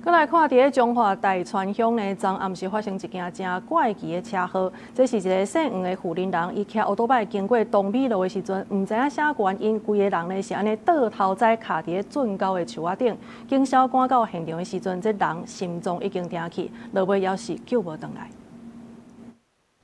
閣來看佇咧彰化大川鄉呢，昨暗時發生一件誠怪奇的車禍。這是一个姓黃的婦人，伊騎歐多擺經過東美路的時陣，毋知影啥原因，規个人呢是按呢倒頭栽卡佇咧圳溝的樹仔頂。警消趕到現場的時陣，這人心臟已經停去，落尾猶是救無轉來。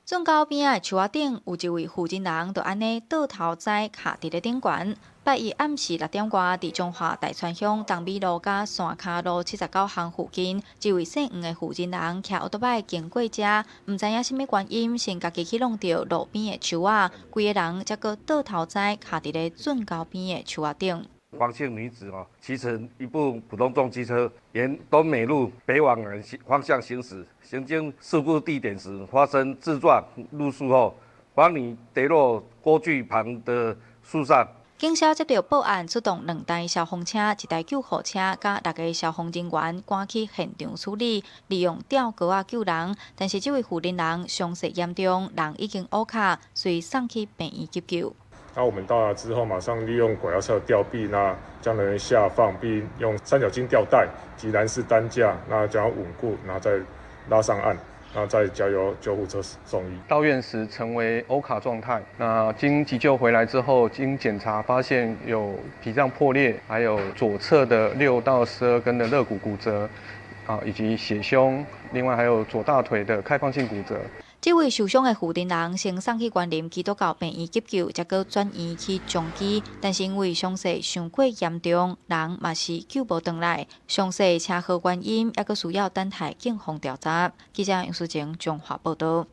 圳溝邊仔的樹仔頂有一位婦人，就按呢倒頭栽卡佇咧頂懸。拜一暗時6點外，佇彰化大川鄉東美路佮山跤路79巷附近，一位姓黃的婦人騎歐多擺經過遮，毋知影啥物原因，先家己去挵著路邊的樹仔，規个人才閣倒頭栽卡佇咧圳溝邊的樹仔頂。黃姓女子哦，騎乘一部普通重機車沿東美路北往南方向行駛，行經事故地點時發生自撞入樹後，黃女跌落溝渠旁的樹上。警消接到報案，出動兩台消防車、一台救護車，佮六个消防人員趕去現場處理，利用吊鈎仔救人。但是這位婦人傷勢嚴重，人已經烏卡，隨送去病院急救。那我們到達之後，馬上利用拐搖車吊臂，那將人員下放，並用三角巾吊帶及藍絲擔架，那將穩固，然後再拉上岸，然後再交由救護車送醫。到院時成為歐卡狀態，那經急救回來之後，經檢查發現有脾臟破裂，還有左側的6到12根的肋骨骨折，啊，以及血胸，另外還有左大腿的開放性骨折。這位受傷的婦人先送去員林基督教病院急救，才閣轉院去彰基，但是因為傷勢傷過嚴重，人嘛是救無轉來。詳細車禍原因猶閣需要等待警方調查。記者楊淑晴彰化報導。